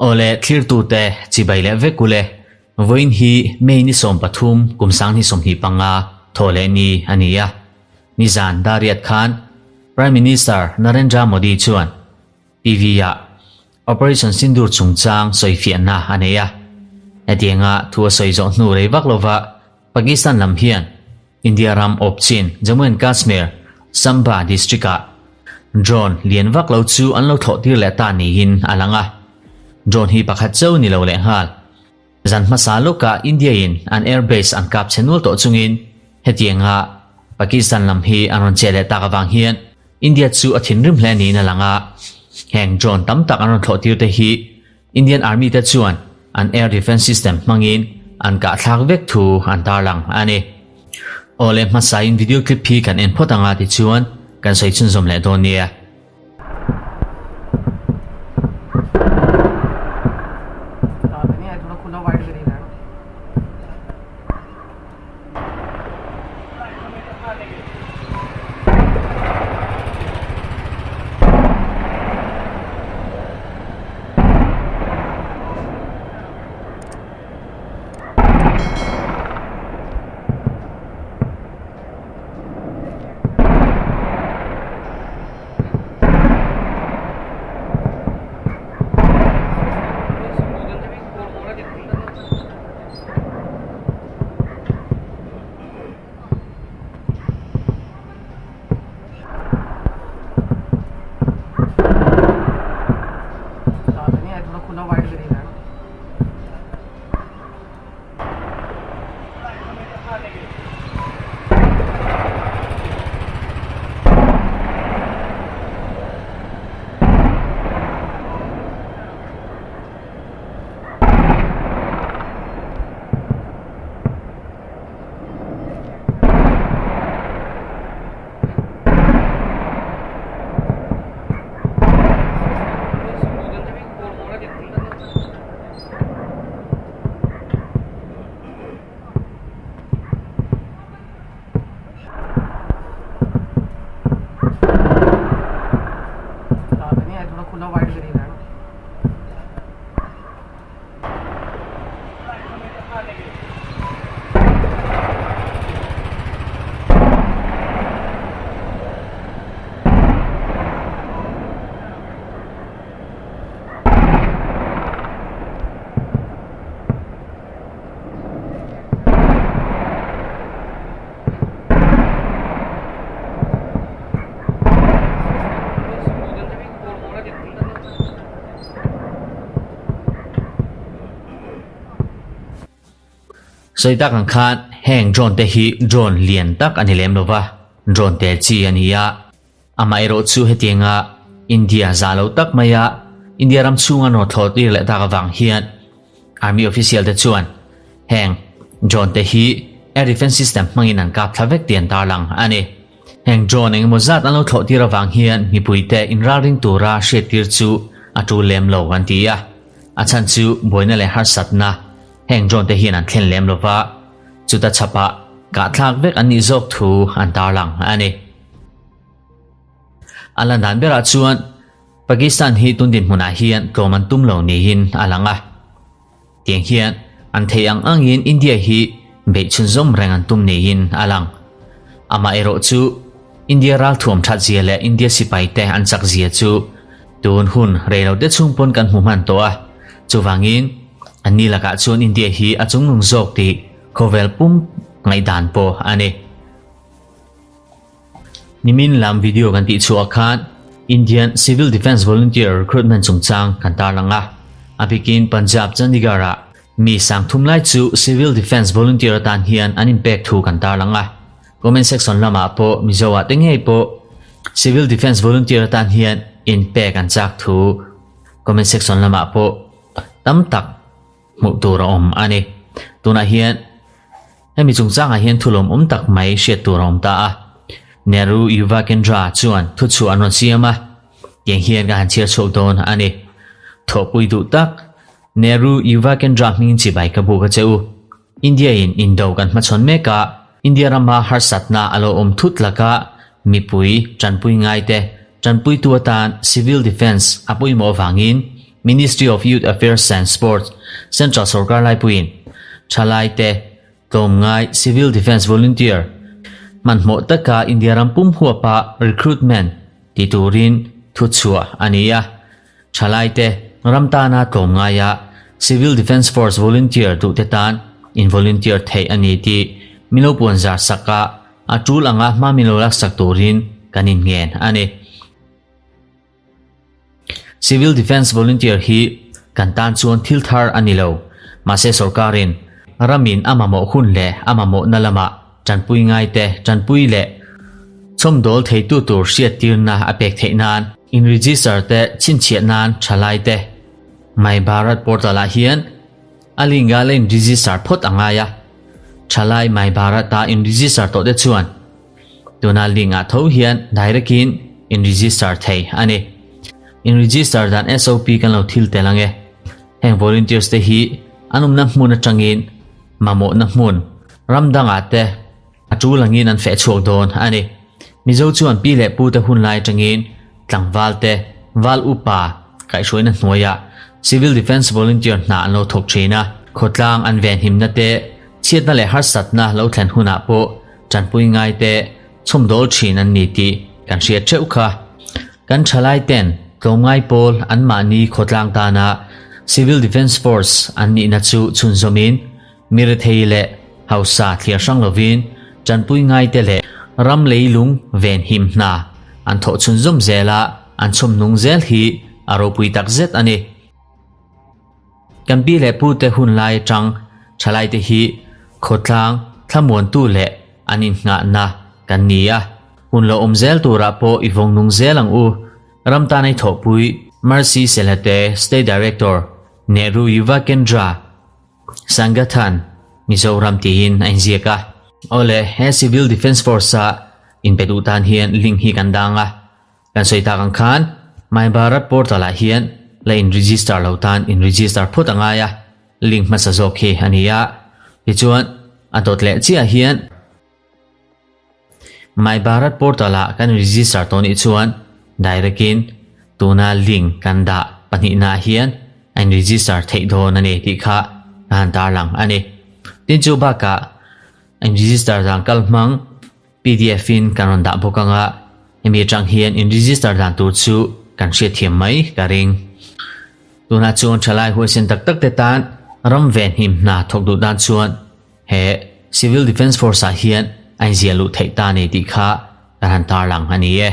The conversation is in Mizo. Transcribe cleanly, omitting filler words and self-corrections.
Awle thlirtute chibai leh vek ule, vawiin hi May ni 13 kum 2025 thaw leh ni a ni a. Nizan Dariat khan Prime Minister Narendra Modi chuan TV-ah Operation Sindoor chungchang sawifiahna a nei a. Hetianga thu a sawi zawh hnu rei vak lova Pakistan lam hian India ram awp chin Jammu and Kashmir, Samba district-ah drone lian vak lo chu an lo thlawh tir leh ta niin a lang a. Drone hi pakhat chauh ni lo lehnghal. Zan hmasa lawkah India-in an airbase an kap chhe nual tawh chungin hetianga Pakistan lam hi an rawn che leh tak avang hian India chu a thinrim hle niin a lang a. Heng drone tam tak an rawn thlawh tir te hi Indian Army te chuan an air defence system hmangin an kah thlak vek thu an tarlang a ni. Awle hmasain video clip hi kan en phawt anga tichuan kan sawi chhunzawm leh dawn nia. Sawi tak ang khan heng drone te hi drone lian tak a ni lem lo va, drone te chi a ni a. Amaherawh chu hetianga India zah lo tak maia India ram chhunga nawr thlawh tir leh tak avang hian Army official te chuan heng drone te hi air defence system hmangin an kap thla vek tih an tarlang a ni. Heng drone engemaw zat an lo thlawh tir avang hian mipuite inralring tura hriattir chu a tul lem lo an ti a. A chhan chu buaina leh harsatna heng drone te hian an thlen lem lo va, chuta chhapah kahthlak vek an nih zawk thu an tarlang a ni. A lan dan berah chuan Pakistan hi tun dinhmunah hian tlawm an tum lo niin a lang a. Tiang hian an theih ang angin India hi beih chhunzawm reng an tum niin a lang. Amaherawh chu India ralthuam that zia leh India sipai te an chak zia chu tun hun rei lo te chhung pawn kan hmu hman tawh a. Chuvangin an ni lakah chuan India hi a chungnung zawk tih khawvel pum ngaihdan pawh a ni. Nimin lam video kan tih chhuah khan Indian Civil Defence Volunteer Recruitment chungchang kan tarlang a. A bikin Punjab Chandigarh ah mi sang thum lai chu Civil Defence Volunteer atan hian an inpek thu kan tarlang a. Comment section lamah pawh Mizo ah te ngei pawh Civil Defence Volunteer atan hian inpek an chak thu comment section lamah pawh tam tak hmuh tur a awm a ni. Tunah hian hemi chungchangah hian thulawm awm tak mai hriat tur a awm ta a. Nehru Yuva Kendra chuan thuchhuah an rawn siam a, tiang hian ka han chhiar chhuak dawn a ni. Thawhpui duh tak, Nehru Yuva Kendra hmingin chibai ka buk a che u. India-in indo kan hmachhawn mek a, India rama harsatna a lo awm thut laka mipui tanpui ngaite. tanpuitu atan Civil Defence a pawimawh avangin Ministry of Youth Affairs and Sports, Central Sorkar laipuiin thalaite tlawmngai Civil Defence Volunteer hmanhmawh taka India ram pum huapa recruitment ti turin thuchhuah a ni a. Thalaite ram tana tlawmngaia Civil Defence Force volunteer duhte tan in volunteer theih a ni tih min lo puanzar sak a, a tul anga hma min lo laksak turin kan inngen a ni. Civil Defence volunteer hi kan tan chuan thil thar a ni lo, mahse sorkarin ramin a mamawh hun leh a mamawhna lamah tanpui ngaite tanpui leh chhawmdawl theitu tur hriattirna a pek theih nan in register te chhinchhiah nan thalai te My Bharat portal ah hian a link ah la in register phawt a ngai a, thalai My Bharat ah in register tawh te chuan Tuna link ah tho hian direct in in register thei a ni. In register dan SOP kan lo thil tel ange. Heng volunteers te hi an awmna hmun atangin mamawhna hmun ram dangah te a tul angin an feh chhuak dawn a ni. Mizo chuan pi leh pu te hun lai atangin tlangval te val upa kaihhruaina hnuaiah Civil Defence Volunteer hna an lo thawk thin a. Khawtlang an venhimna te chhiatna leh harsatna lo thlen hunah pawh Tanpui ngaite chhawmdawl thin an ni tih kan hriat theuh kha. Kan thalai ten tlawmngai pawl anmahni khawtlang tana Civil Defence Force an nihna chu chhunzawmin mi rethei leh hausa thliar hrang lovin tanpui ngaite leh ram leilung venhim hna an thawh chhunzawm zel a, an chhawmnung zel hi a ropui takzet a ni. Kan pi leh pute hun lai atang thalaite hi khawtlang thlamuantu leh an innghahna kan ni a. Hun lo awm zel turah pawh i vawng nung zel ang u. Ram tan ei thawhpui Mercy Selhate State Director Nehru Yuva Kendra Sangathan Mizoram tiin a inziak a. Awle, he Civil Defence Force-a inpe duh tan hian link hi kan dang a. Kan sawi tak ang khan My Bharat portal ah hian la in register lo tan in register phawt a ngai a, link hmasa zawk hi a ni a. Tichuan a dawt leh chiah hian My Bharat portal ah kan register tawh nih chuan direct in tuna link kan dah pahnihna ah hian a in register theih dawn a ni tih kha ka han tarlang a ni. Tin chu bakah in register dan kal hmang Pdf in kan rawn dah bawk anga hemi atang hian in register dan tur chu kan hriatthiam mai ka ring. Tunah chuan thalai huaisen tak tak te tan ram venhim hna thawk duh dan chuan he Civil Defence Force ah hian a inziah luh theih ta nei tih kha kan han tarlang a ni e.